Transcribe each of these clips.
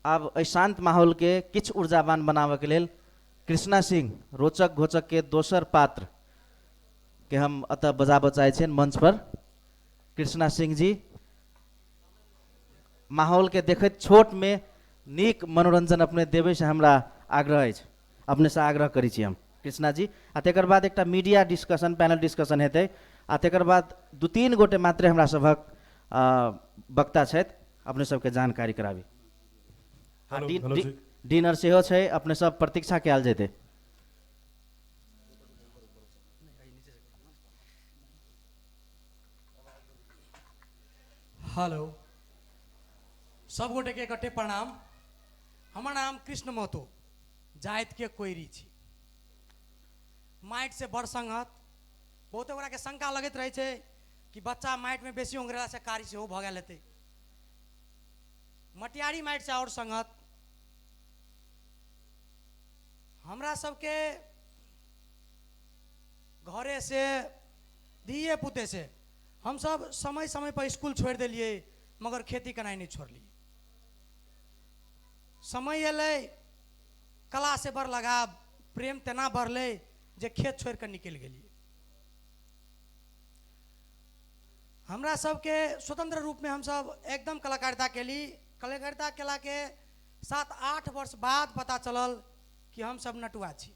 आब एहि शान्त माहौलके किछु ऊर्जावान बनाबऽके लेल कृष्णा सिंह रोचक घोचकके दोसर पात्र के हम एतऽ बजाबऽ चाहै छियनि मंच पर। कृष्णा सिंह जी माहौलके देखैत छोटमे नीक मनोरंजन अपने देबै से हमरा आग्रह अछि, अपनेसँ आग्रह करै छी हम कृष्णा जी। आ तकर बाद एकटा मीडिया डिस्कशन, पैनल डिस्कशन हेतै आ तकर बाद 2-3 गोटे मात्रे हमरा सभक वक्ता छथि, अपने सबके जानकारी कराबी। हेलो, हेलो जी। डिनर सेहो छै, अपने सब प्रतीक्षा कयल जेतै। हेलो, सब गोटे के इकट्ठे प्रणाम। हमर नाम कृष्ण महतो, जाति के कोइरी छी। माटि से बड़ संगत। बहुते गोटा के शंका लगैत रहै छै कि बच्चा माटि में बेसी ओंघरेला से कारी सेहो भऽ गेल हेतै। मटियारी माटि से और संगत। हमरा सबके घरे से धिये पुते से हम सब समय समय पर स्कूल छोड़ि देलियै, मगर खेती केनाइ नहि छोड़लियै। समय एलै, कला से बड़ लगाव, प्रेम तेना बढ़लै जे खेत छोड़ि कऽ निकलि गेलियै। हमरा सबके स्वतंत्र रूपमे हमसब एकदम कलाकारिता केली। कलाकारिता केलाके 7-8 वर्ष बाद पता चलल कि हमसब नटुआ छी।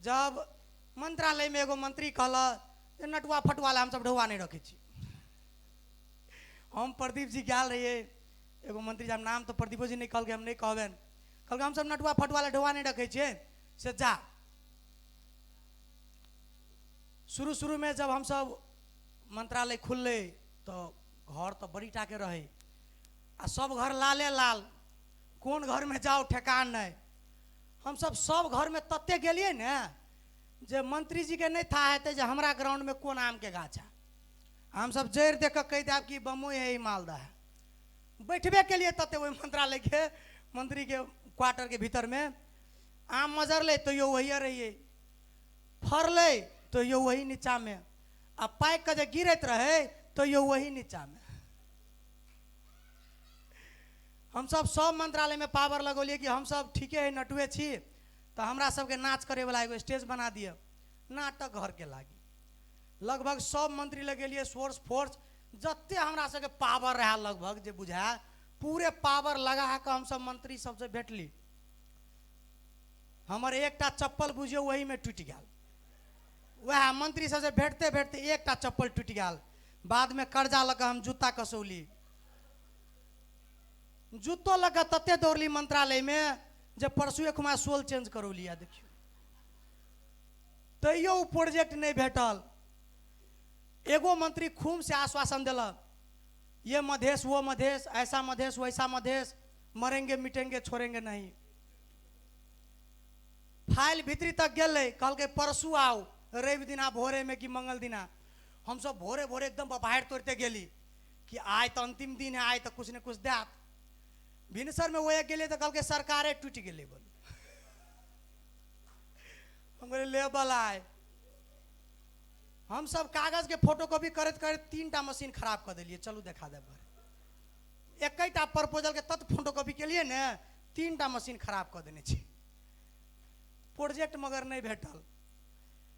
जब मंत्रालयमे एगो मंत्री कहलक जे नटुआ फटुआ ला हमसब ढौआ नहि रखै छी। हम प्रदीप जी गेल रहियै, एगो मंत्री जी, हम नाम तऽ प्रदीपो जी नहि कहलकै, हम नहि कहबनि। कहलकै हमसब नटुआ फटुआ ला ढौआ नहि रखै छियै, से जा। शुरू शुरूमे जब हमसब मंत्रालय खुललै तऽ घर तऽ बड़ी टाके रहै आ सब घर लाले लाल, कोन घरमे जाउ ठेकान नहि। हमसब सब घरमे तते गेलियै ने जे मंत्री जीके नहि था हेतै जे हमरा ग्राउंडमे कोन आमके गाछ है। हमसब जड़ि देख कऽ कहि देब कि बम्बई है, ई मालदा है। बैठबे केलियै तते ओहि मंत्रालयके मंत्रीके क्वार्टरके भीतरमे आम मजरलै तैयो वही रहियै, फड़लै तैयो वही नीचाँमे, आ पाकि कऽ जे गिरैत रहै तैयो वही नीचाँमे। हमसब सब मंत्रालयमे पावर लगौलियै कि हमसब ठीके है नटुए छी, तऽ हमरा सबके नाच करैवला एगो स्टेज बना दिअ। नाटक घरके लागी लगभग सब मंत्री लग गेलियै, सोर्स फोर्स जते हमरा सबके पावर रहै लगभग जे बुझाय पूरे पावर लगा कऽ हमसब मंत्री सबसँ भेटली। हमर एकटा चप्पल बुझियौ वहीमे टूटि गेल। वएह मंत्री सबसँ भेटते भेटते एकटा चप्पल टूटि गेल। बादमे कर्जा लऽ कऽ हम जूता कसौली, जूतो लऽ कऽ तते दौड़ली मंत्रालयमे जे परसू एक खुमा सोल चेंज करौली। आ देखियौ तैयो ओ प्रोजेक्ट नहि भेटल। एगो मंत्री खूब से आश्वासन देलक, ये मधेश वो मधेश, ऐसा मधेश वैसा मधेश, मरेंगे मिटेंगे छोड़ेंगे नहीं। फाइल भीतरी तक गेलै, कहलकै परसू आउ, रवि दिना भोरे में कि मंगल दिना। हमसब भोरे भोरे एकदम बबाहर तोड़ते गेली कि आइ तऽ अंतिम दिन है, आइ तऽ कुछ ने कुछ देत। भिनसर में वह गेलियै तऽ कहलकै सरकारे टूटि गेलै। बोलू हम कहलियै ले बलाय। हमसब कागज के फोटोकॉपी करैत करैत 3टा मशीन खराब कऽ देलियै। चलू देखा देब घर। 1टा प्रपोजल के तत फोटोकॉपी केलियै ने, 3टा मशीन खराब कऽ देने छी। प्रोजेक्ट मगर नहि भेटल।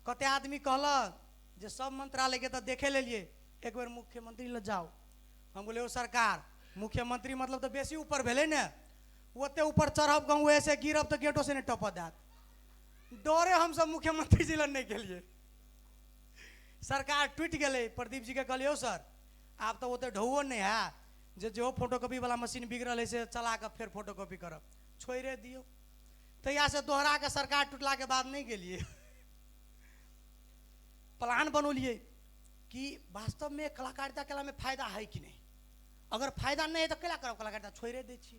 कते आदमी कहलक जे सब मंत्रालय के तऽ देखे लेलियै, एक बेर मुख्यमंत्री लग जाउ। हम बोलिए ओ सरकार, मुख्यमंत्री मतलब तऽ बेसी ऊपर भेलै ने, ओते ऊपर चढ़ब कहूँ ऐसे गिरब तऽ गेटो से नहि टपऽ देत। डरे हमसब मुख्यमंत्री जी लग नहि गेलियै। सरकार टूटि गेलै। प्रदीप जी के कहलियै यौ सर, आब तऽ ओते ढौओ नहि है जे जेहो फोटोकॉपी वाला मशीन बिगड़ल है से चला कऽ फेर फोटोकॉपी करब, छोड़िए दियौ। तहिया से दोहरा कऽ सरकार टूटलाके बाद नहि गेलियै। प्लान बनौलियै कि वास्तवमे कलाकारिता केलामे फायदा है कि नहि। अगर फायदा नहि है तऽ केला करब कलाकारिता, छोड़िए दै छी।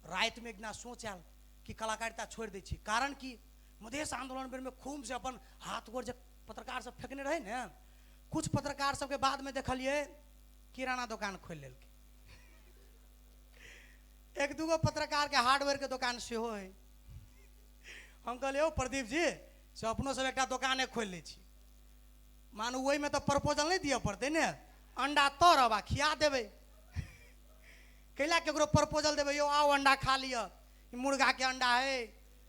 रातिमे एक दिना सोच आयल कि कलाकारिता छोड़ि दै छी। कारण कि मधेश आंदोलन बेरमे खूब से अपन हाथ गोर जे पत्रकार सब फेकने रहै ने, कुछ पत्रकार सबके बादमे देखलियै किराना दोकान खोलि लेलकै। 1-2 गो पत्रकार के हार्डवेयर के दोकान सेहो है। हम कहलियै यौ प्रदीप जी, से अपनो सब एकटा दोकाने खोलि लै छी, मानू ओहिमे तऽ प्रपोजल नहि दिअ पड़तै ने, अंडा तरब आ खिया देबै। कैला केकरो प्रपोजल देबै, यौ आउ अंडा खा लिअ, ई मुर्गा के अंडा है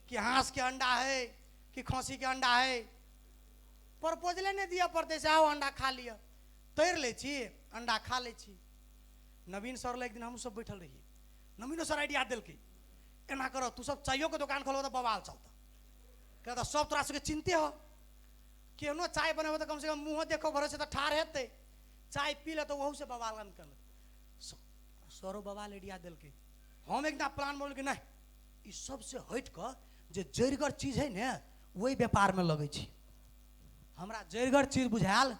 कि हाँस के अंडा है कि खसी के अंडा है, प्रपोजले नहि दिअ पड़तै, से आउ अंडा खा लिअ। तैर लै छी अंडा खा लै छी। नवीन सर लग एक दिन हमहूँ सब बैठल रहियै, नवीनो सर आइडिया देलकै, एना कर तू सब चाइयो के दोकान खोलबो तऽ बवाल चलतौ, किया तऽ सब तोरा सबके चिन्ते हो, केहनो चाय बनेबो तऽ कम से कम मुँहो देखो भरोसे तऽ ठाढ़ हेतै, चाय पी ले तऽ ओहू से बवाल हम करल। सरो बवाल आइडिया देलकै। हम एक दिना प्लान बनल कि नहि ई सबसे हटि कऽ जे जड़िगर चीज है ने ओहि व्यापारमे लगै छी। हमरा जड़िगर चीज बुझायल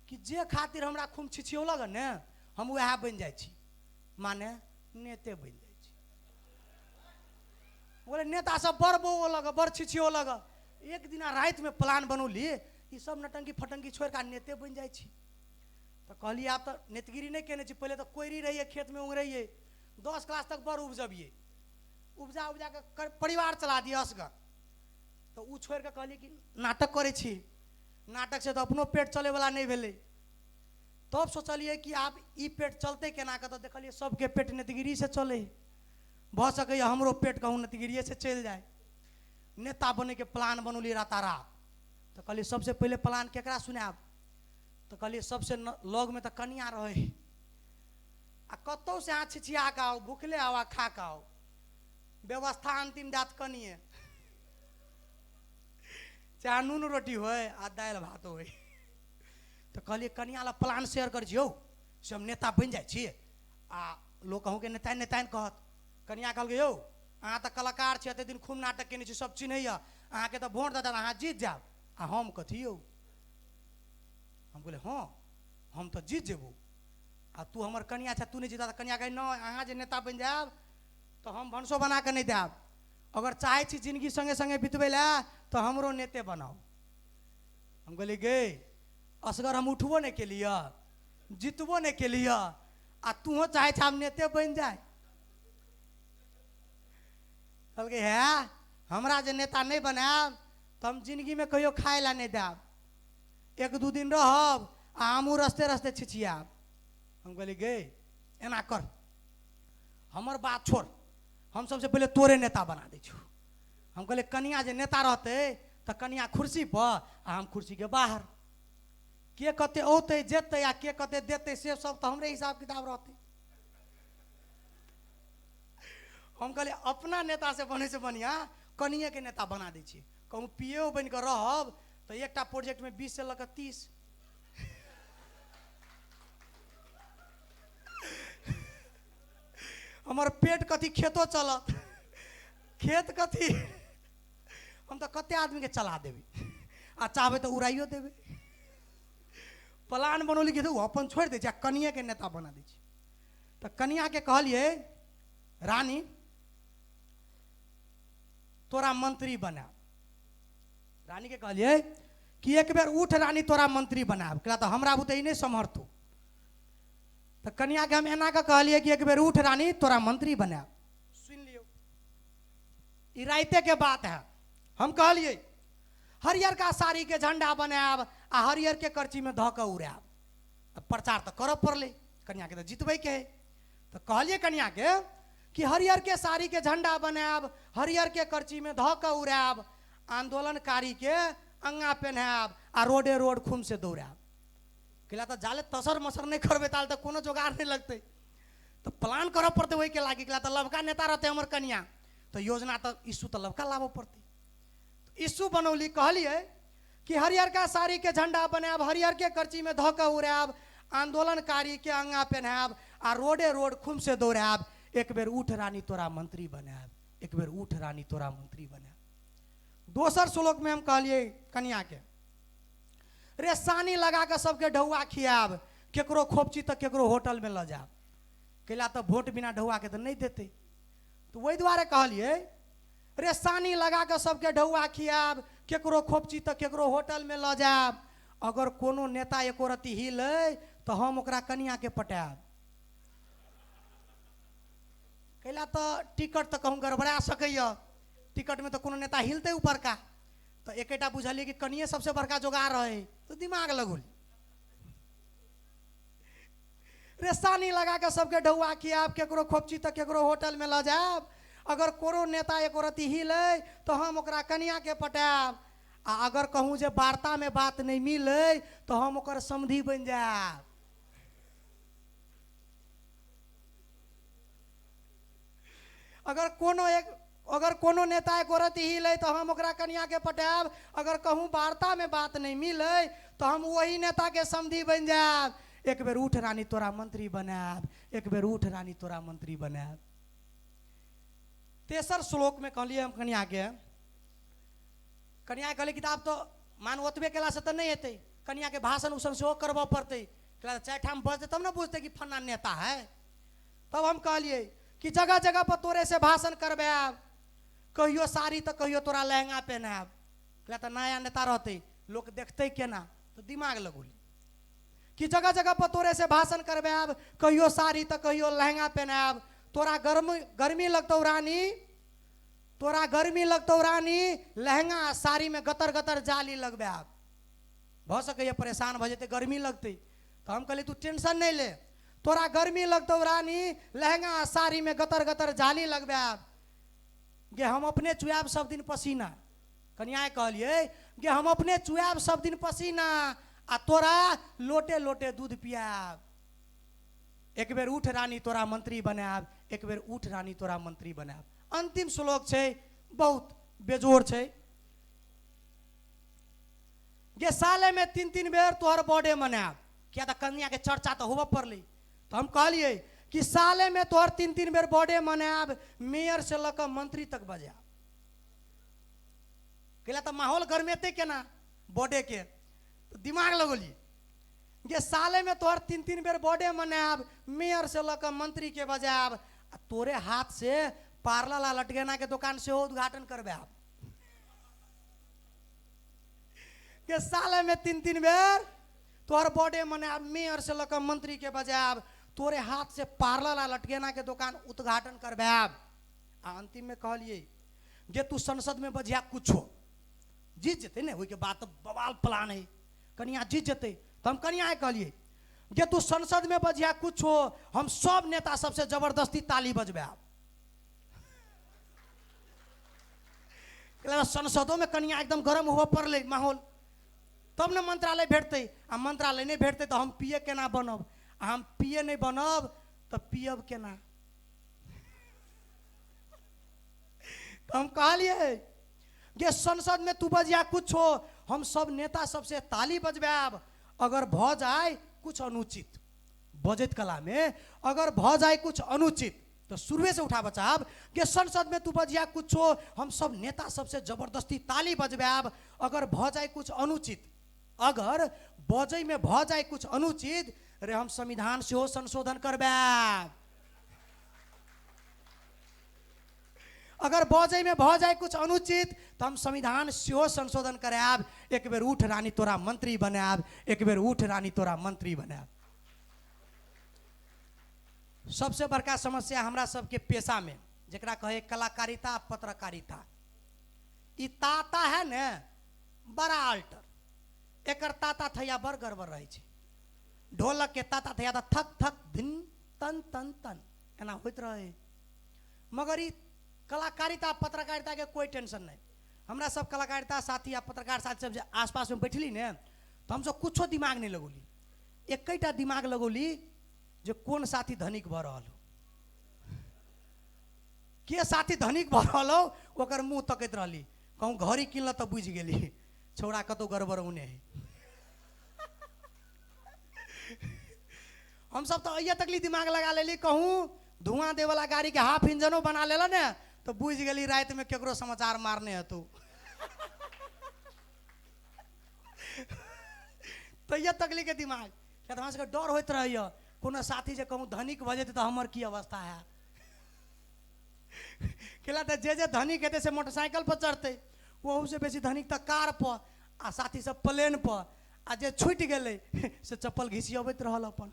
कि जे खातिर हमरा खूब छिछियौलक ने हम वएह बनि जाइ छी, माने नेते बनि जाइ छी। बोले नेता सब बड़ बौलक बड़ छिछियौलक। एक दिना रातिमे प्लान बनौली ई सब नटंकी फटंकी छोड़ि कऽ नेते बनि जाइ छी। तऽ कहलियै आब तऽ नेतगिरी नहि केने छी, पहिले तऽ कोइरी रहियै खेतमे उङ्गरैयै, 10 क्लास तक बड़ उपजबियै, उपजा उपजा कऽ परिवार चला दियै असगर। तऽ ओ छोड़ि कऽ कहलियै कि नाटक करै छी, नाटक से तऽ अपनो पेट चलैवला नहि भेलै। तब सोचलियै कि आब ई पेट चलतै केना कऽ, तऽ देखलियै सबके पेट नेतगिरी से चलै, भऽ सकैए हमरो पेट कहूँ नेतगिरिए से चलि जाय। नेता बनैके प्लान बनौलियै रातारात। तऽ कहलियै सबसे पहिले प्लान केकरा सुनायब, तऽ कहलियै सबसे लगमे तऽ कनिया रहै, आ कतहु से अहाँ छिछिया कऽ आउ, भुखले आउ आ खा कऽ आउ, व्यवस्था अंतिम दात कनिए, चाहे नून रोटी होय आ दालि भात होय। तऽ कहलियै कनिया लए प्लान शेयर करै छी, यौ से हम नेता बनि जाइ छी आ लोक अहूँके नेताइन नेताइन कहत। कनिया कहलकै यौ अहाँ तऽ कलाकार छी, एते दिन खूब नाटक केने छी, सब चिन्हैया, अहाँके तऽ वोट दऽ देत, अहाँ जीत जायब, आ हम कथी यौ? हम कहलियै हँ हम तऽ जीत जेबौ, आ तू हमर कनिया छ, तू नहि जीता। तऽ कनिया कहै नहि अहाँ जे नेता बनि जायब तऽ हम भनसो बना कऽ नहि देब, अगर चाहै छी जिंदगी संगे संगे बितबै लए तऽ हमरो नेते बनाउ। हम कहलियै गे असगर हम उठबो नहि केलियै, जितबो नहि केलियै, आ तूहो चाहै छ हम नेते बनि जाय। कहलकै हे हमरा जे नेता नहि बनायब तऽ हम जिंदगीमे कहियो खाय लए नहि देब, 1-2 दिन रहब आ हमहूँ रस्ते रस्ते छिछियाब। हम कहलियै गे एना कर, हमर बात छोड़, हम सबसे पहिले तोरे नेता बना दै छियौ। हम कहलियै कनिया जे नेता रहतै तऽ कनिया कुर्सी पर आ हम कुर्सीके बाहर, के कते औतै जेतै आ के कते देतै से सब तऽ हमरे हिसाब किताब रहतै। हम कहलियै अपना नेता से बनै से बढ़िआँ कनिएके नेता बना दै छियै, कहूँ पी ओ बनि कऽ रहब तऽ एकटा प्रोजेक्टमे 20 से लऽ कऽ 30। हमर पेट कथी खेतो चलत, खेत कथी, हम तऽ कते आदमीके चला देबै आ चाहबै तऽ उड़ाइयो देबै। प्लान बनौली कि अपन छोड़ि दै छी आ कनिएके नेता बना दै छी। तऽ कनियाके कहलियै रानी तोरा मंत्री बनायब। रानी के कहलियै कि एक बेर उठ रानी तोरा मंत्री बनायब, कहला तऽ हमरा बुते ई नहि सम्हरतौ। तऽ कनिया के हम एना कऽ कहलियै कि एक बेर उठ रानी तोरा मंत्री बनायब। सुनि लियौ ई राइते के बात है। हम कहलियै हरियर का साड़ी के झंडा बनायब आ हरियर के करची में धऽ कऽ उड़ायब। अब प्रचार तऽ करऽ पड़लै, कनिया के तऽ जितबै के है। तऽ कहलियै कनिया के कि हरियर के साड़ी के झंडा बनायब, हरियर के करची में धऽ कऽ उड़ायब, आंदोलनकारी के अंगा पहनायब आ रोडे रोड खूम से दौड़ायब। कहला तऽ जाले तसर मसर नहि करबै ताल तऽ कोनो जोगाड़ नहि लगतै, तऽ प्लान करऽ पड़तै ओहिके लागि। कहला तऽ लबका नेता रहतै हमर कनिया, तऽ योजना तऽ इशू तऽ लबका लाबऽ पड़तै। इशू बनौली, कहलियै कि हरियर का साड़ी के झंडा बनायब, हरियर के करची में धऽ कऽ उड़ायब, आंदोलनकारी के अंगा पहनायब आ रोडे रोड खूम से दौड़ायब। एक बेर उठ रानी तोरा मंत्री बनायब, एक बेर उठ रानी तोरा मंत्री बनायब। दोसर श्लोक में हम कहलियै कनिया के रे सानी लगा कऽ सबके ढौआ खियाब, केकरो खोपची तऽ केकरो होटल में लऽ जायब। कैला तऽ वोट बिना ढौआ के तऽ नहि देतै, तऽ ओहि दुआरे कहलियै रे सानी लगा कऽ सबके ढौआ खियाब, केकरो खोपची तऽ केकरो होटल में लऽ जायब। अगर कोनो नेता एको रत्ती हिलै तऽ हम ओकरा कनिया के पटायब। कैला तऽ टिकट तऽ कहूँ गड़बड़ा सकैए, टिकट में तऽ कोनो नेता हिलतै ऊपरका, तऽ एकेटा बुझलियै कि कनिये सबसे बड़का जोगाड़ रहै, तऽ दिमाग लगौली रे सानी लगा कऽ सबके ढौआ खियाएब, केकरो खोपची तऽ केकरो होटल में लऽ जायब। अगर कोनो नेता एको रत्ती हिलै तऽ हम ओकरा कनिया के पटायब, आ अगर कहूँ जे वार्ता में बात नहीं मिलै तऽ हम ओकर समधी बनि जायब। अगर कोनो नेता एको रत्ती हिलै तऽ हम ओकरा कनिया के पटायब, अगर कहूँ वार्ता में बात नहीं मिलै तऽ हम वही नेता के समधी बनि जायब। एक बेर उठ रानी तोरा मंत्री बनायब, एक बेर उठ रानी तोरा मंत्री बनायब। तेसर श्लोक में कहलियै हम कनिया के, कनिया कहलियै किताब तो मान ओतबे केला से तऽ नहीं हेतै, कनिया के भाषण उषण सेहो करबऽ पड़तै, चारि ठाम बजतै तब ने बुझतै कि फन्ना नेता है। तब हम कहलियै कि जगह जगह पर तोरे से भाषण करबायब, कहियो साड़ी तऽ कहियो तोरा लहंगा पहनायब, कहला तऽ नया नेता रहतै लोक देखतै केना, तऽ दिमाग लगौली कि जगह जगह पर तोरे से भाषण करबायब, कहियो साड़ी तऽ कहियो लहंगा पहनायब। तोरा गर्मी लगतौ रानी, तोरा गर्मी लगतौ रानी, लहंगा आ साड़ी में गतर गतर जाली लगबायब। भऽ सकैए परेशान भऽ जेतै, गर्मी लगतै। तऽ हम कहलियै तू टेंशन नहीं ले, तोरा गर्मी लगतौ रानी, लहंगा आ साड़ी में गतर गतर जाली लगबायब। गे हम अपने चुआब सब दिन पसीना, कनिया कहलियै गे हम अपने चुआब सब दिन पसीना, आ तोरा लोटे लोटे दूध पियाब। एक बेर उठ रानी तोरा मंत्री बनायब, एक बेर उठ रानी तोरा मंत्री बनायब। अंतिम श्लोक छै, बहुत बेजोड़ छै। गे साले में तीन तीन बेर तोहर बर्थडे मनायब, किया तऽ कन्या के चर्चा तऽ होबऽ पड़लै। तऽ हम कहलियै कि साले में तोहर तीन तीन बेर बर्थडे मनायब, मेयर से लऽ कऽ मंत्री तक बजायब। कैला तऽ माहौल गरमेतै केना बर्थडे के, तऽ दिमाग लगौलियै गे साले में तोहर तीन तीन बेर बर्थडे मनायब, मेयर से लऽ कऽ मंत्री के बजायब, आ तोरे हाथ से पार्लर आ लटगेना के दोकान सेहो उद्घाटन करबायब। के साले में तीन तीन बेर तोहर बर्थडे मनायब, मेयर से लऽ कऽ मंत्री के बजायब, तोरे हाथ से पार्लर आ लटगेना के दोकान उद्घाटन करबायब। आ अंतिम में कहलियै जे तू संसद में बजिया कुछो जीत जेतै ने, ओहिके बाद तऽ बवाल प्लान है, कनिया जीत जेतै। तऽ हम कनिया कहलियै जे तू संसद में बजिया कुछो, हम सब नेता सबसे जबरदस्ती ताली बजबायब। संसदों में कनिया एकदम गरम होबऽ पड़लै माहौल, तब ने मंत्रालय भेटतै, आ मंत्रालय नहीं भेटतै तऽ हम पिए केना बनब, आ हम पिए नहीं बनब तऽ पियब केना। तऽ हम कहलियै जे संसद में तू बजिया कुछो, हम सब नेता सबसे ताली बजबायब, अगर भऽ जाय कुछ अनुचित, बजैत कला में अगर भऽ जाय कुछ अनुचित तो शुरुए से उठा बचाब कि संसद में तू बजिया कुछो, हम सब नेता सबसे जबरदस्ती ताली बजबायब, अगर भऽ जाय कुछ अनुचित, अगर बजै में भऽ जाय कुछ अनुचित रे हम संविधान सेहो संशोधन करबायब। अगर बजै में भऽ जाय कुछ अनुचित तऽ हम संविधान सेहो संशोधन करायब। एक बेर उठ रानी तोरा मंत्री बनायब, एक बेर उठ रानी तोरा मंत्री बनायब। सबसे बड़का समस्या हमरा सबके पेशा में, जकरा कहे कलाकारिता पत्रकारिता, ई ताता है ने बड़ा अल्टर, एकर ताता थैया बड़ गड़बड़ रहै छै। ढोलक के ताता थैया तऽ थक थक धिन तन तन तन एना होइत रहे। मगर ई कलाकारिता पत्रकारिता के कोई टेंशन नहीं। हमरा सब कलाकारिता साथी आ पत्रकार साथी सब जे आसपास में बैठली ने, तो हमसब कुछो दिमाग नहीं लगौली, एकैटा दिमाग लगौली जे कोन साथी धनिक भऽ रहल हो, के साथी धनिक भऽ रहल हो, ओकर मुँह तकैत रहली, कहूँ घड़ी किनल तऽ बुझि गेली छौड़ा कतौ गड़बड़ौने है। हमसब तऽ अइया तकली दिमाग लगा लेली, कहूँ धुआं देवला गाड़ी के हाफ इंजनो बना लेला ने तो बुझि गेली राति में केकरो समाचार मारने हेतौ। तैया तकली के दिमाग, किया तऽ हमरा सबके डर होइत रहैया कोनो साथी जे कहूँ धनिक भऽ जेतै तऽ हमर की अवस्था है। केला तऽ जे जे धनिक हेतै से मोटरसाइकिल पर चढ़तै, ओहू से बेसी धनिक तऽ कार पर, आ साथी सब प्लेन पर, आ जे छूटि गेलै से चप्पल घिसियबैत रहल अपन।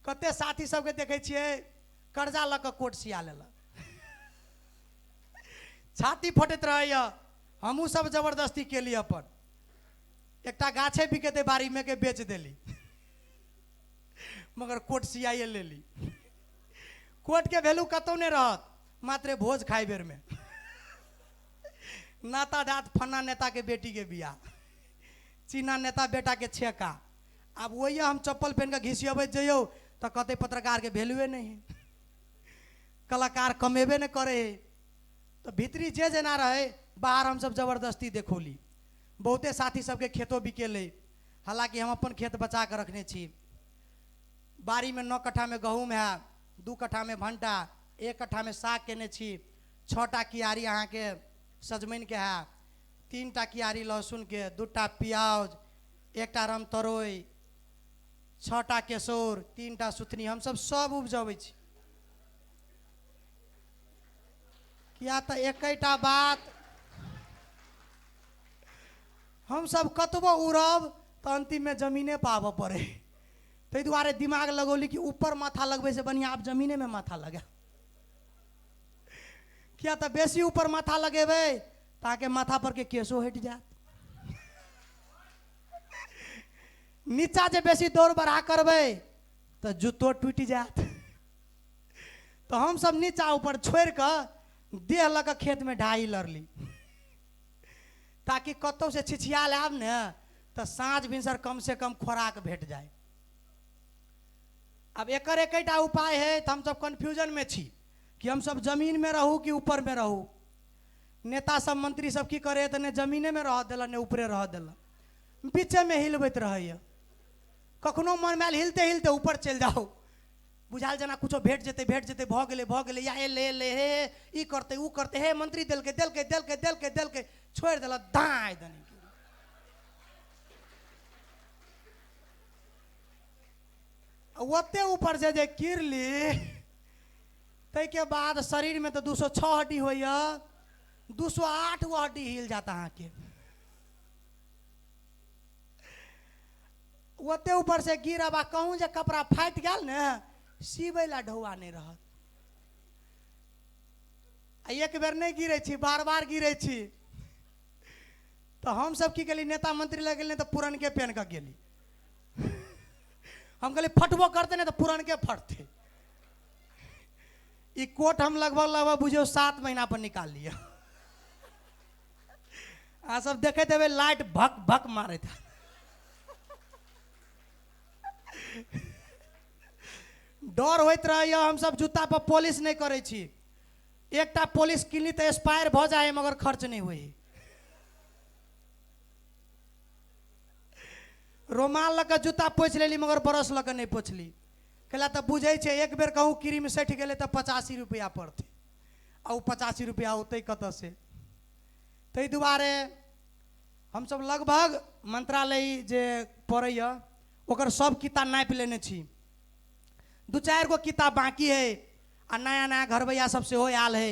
कते साथी सबके देखै छियै कर्जा लऽ कऽ कोट सिया लेलक, छाती फटैत रहैया। हमहूँ सब जबरदस्ती केली अपन। एकटा गाछे बिकेतै बाड़ीमे के बेच देली, मगर कोट सियाइए लेली। कोटके वैल्यू कतहु नहि रहत, मात्र भोज खाइ बेरमे। नाता दात फन्ना नेताके बेटीके बियाह, चीना नेता बेटाके छेका। आब वही हम चप्पल पहन कऽ घिसियबैत जइयौ तऽ कहतै पत्रकारके वैल्यूए नहि है, कलाकार कमेबे नहि करै है। तऽ भीतरी जे जेना रहै, बाहर हमसब जबरदस्ती देखौली। बहुते साथी सबके खेतो बिकेलै, हालाँकि हम अपन खेत बचा कऽ रखने छी। बाड़ीमे 9 कट्ठामे गहूँम है, 2 कट्ठामे भण्टा, 1 कट्ठामे साग केने छी, 6टा कियारी अहाँके सजमनिके है, 3टा कियारी लहसुनके, 2टा प्याज, 1टा रमतरोइ, 6टा केसौर, 3टा सुथनी, हमसब सब उपजबै छी। किया तऽ एकेटा बात, हमसब कतबो उड़ब तऽ अन्तिममे जमीने पाबऽ पड़ै। ताहि दुआरे दिमाग लगौली कि ऊपर माथा लगबै से बढ़िआँ आब जमीनेमे माथा लगा। किया तऽ बेसी ऊपर माथा लगेबै तऽ अहाँके माथा परके केशो हटि जायत। नीचा जे बेसी दौड़ बढ़ा करबै तऽ जूतो टूटि जायत। तऽ हमसब नीचा ऊपर छोड़ि कऽ देह लऽ कऽ खेतमे ढाही लड़ली, ताकि कतहु से छिछियाल आयब ने तऽ साँझ भिनसर कम से कम खोराक भेट जाय। आब एकर एकेटा उपाय है, तऽ हमसब कन्फ्यूजनमे छी कि हमसब जमीनमे रहू कि ऊपरमे रहू। नेता सब मंत्री सब की करे तऽ ने जमीनेमे रहऽ देलक ने ऊपरे रहऽ देलक, बीचेमे हिलबैत रहैए। कखनो मनमे आयल हिलते हिलते ऊपर चलि जाउ, बुझायल जेना कुछो भेट जेतै भेट जेतै, भऽ गेलै भऽ गेलै, या एलै एलै, हे हे ई करतै ओ करतै, हे मंत्री देलकै देलकै देलकै देलकै देलकै, छोड़ि देलक दाँय दनी। ओते ऊपर से जे गिरली ताहिके बाद शरीरमे तऽ 206 हड्डी होइए, 208 गो हड्डी हिल जात अहाँके। ओते ऊपर से गिरब आ कहूँ जे कपड़ा फाटि गेल ने, सिबै ला ढौआ नहि रहत। आ एक बेर नहि गिरै छी, बार बार गिरै छी। तऽ हमसब की केली, नेता मंत्री लग गेली तऽ पुरनके पेन कऽ गेली। हम कहली फटबो करतै ने तऽ पुरनके फटतै। ई कोट हम लगभग लगभग बुझियौ 7 महीना पर निकाल लिअ। अहाँ सब देखैत हेबै लाइट भक भक मारैत। डर होइत रहैए, हमसब जूता पर पॉलिश नहि करै छी। एकटा पॉलिश किनली तऽ एक्सपायर भऽ जाइ है मगर खर्च नहि होइ। रोमाल लऽ कऽ जूता पोछि लेली मगर ब्रश लऽ कऽ नहि पोछली। कैला तऽ बुझै छै एक बेर कहूँ क्रीम सठि गेलै तऽ 85 रुपैआ पड़तै, आ ओ 85 रुपैआ औतै कतऽसँ। ताहि दुआरे हमसब लगभग मंत्रालय जे पड़ैए ओकर सब किताब नापि लेने छी। 2-4 गो किताब बाँकी है आ नया नया घरबैया सब सेहो आयल है।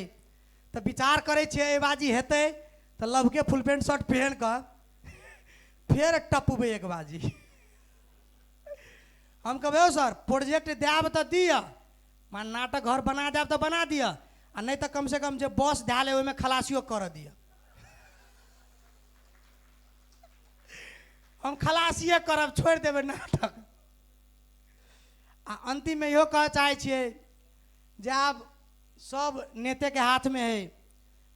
तऽ विचार करै छियै एहि बाजी हेतै तऽ लवके फुल पैंट शर्ट पहिन कऽ फेर टपबै एक बाजी। हम कहबै हौ सर प्रोजेक्ट देब तऽ दिअ, मान नाटक घर बना देब तऽ बना दिअ, आ नहि तऽ कमसँ कम जे बस धयल है ओहिमे खलासियो करऽ दिअ। हम खलासिए करब, छोड़ि देबै नाटक। आ अन्तिममे इहो कहऽ चाहै छियै जे आब सब नेतेके हाथमे है,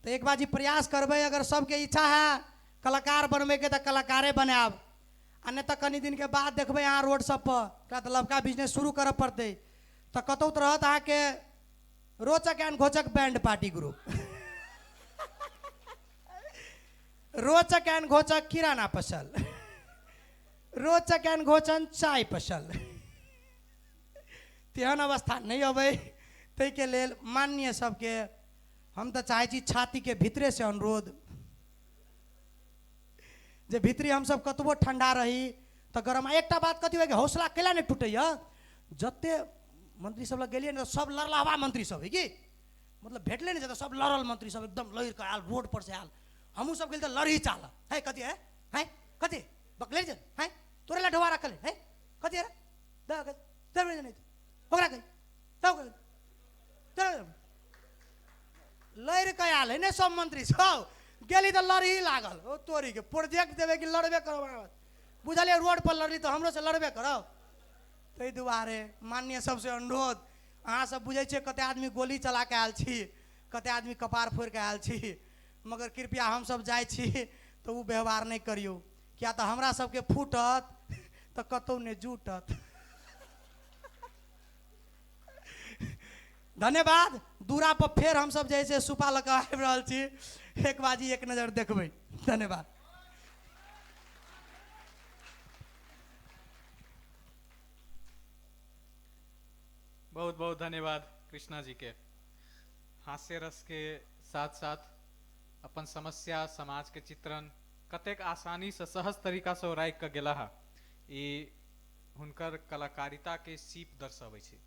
तऽ एक बाजी प्रयास करबै, अगर सबके इच्छा है कलाकार बनबैके तऽ कलाकारे बनायब, आ नहि तऽ कनि दिनके बाद देखबै अहाँ रोड सब पर, किया तऽ लबका बिजनेस शुरू करऽ पड़तै। तऽ कतहु तऽ रहत अहाँके रोचक एंड घोचक बैंड पार्टी ग्रुप, रोचक एंड घोचक किराना पसल, रोचक एंड घोचन चाय पसल। तेहन अवस्था नहि अबै, ताहिके लेल माननीय सबके हम तऽ चाहै छी छातीके भीतरेसँ अनुरोध जे भीतरी हमसब कतबो ठंडा रही तऽ गरम। एकटा बात कथी होइ कि हौसला कैला नहि टूटैए, जते मंत्री सब लग गेलियै ने सब लड़लाहवा मंत्री सब है कि, मतलब भेटलै नहि तऽ सब लड़ल मंत्री सब एकदम लड़ि कऽ आयल, रोड पर से आयल। हमहूँ सब गेली तऽ लड़ही चाल है, कथी है है कथी बकले जे है तोरे ला ढोआ रखल है कथी है ओकरा कही लड़ि कऽ आयल है ने सब मंत्री सब। गेली तऽ लड़ही लागल, ओ तोरी के प्रोजेक्ट देबै कि लड़बे करब। बुझलियै रोड पर लड़ली तऽ हमरो से लड़बे करब। ताहि दुआरे माननीय सबसे अनुरोध, अहाँ सब बुझै छियै कते आदमी गोली चला के आयल छी, कते आदमी कपार फोड़ि के आयल छी, मगर कृपया हमसब जाइ छी तऽ ओ व्यवहार नहि करियौ, किया तऽ हमरा सबके फूटत तऽ कतहु नहि जुटत। धन्यवाद। दूरा पर फेर हमसब जे छै सुपा लऽ कऽ आबि रहल छी, एक बाजी एक नजर देखबै। धन्यवाद। बहुत बहुत धन्यवाद कृष्णा जी के। हास्य रस के साथ साथ अपन समस्या समाज के चित्रण कतेक आसानी से सहज तरीका से ओ राखि के गेला हा, ई हुनकर कलाकारिता के सीप दर्शाबै छै।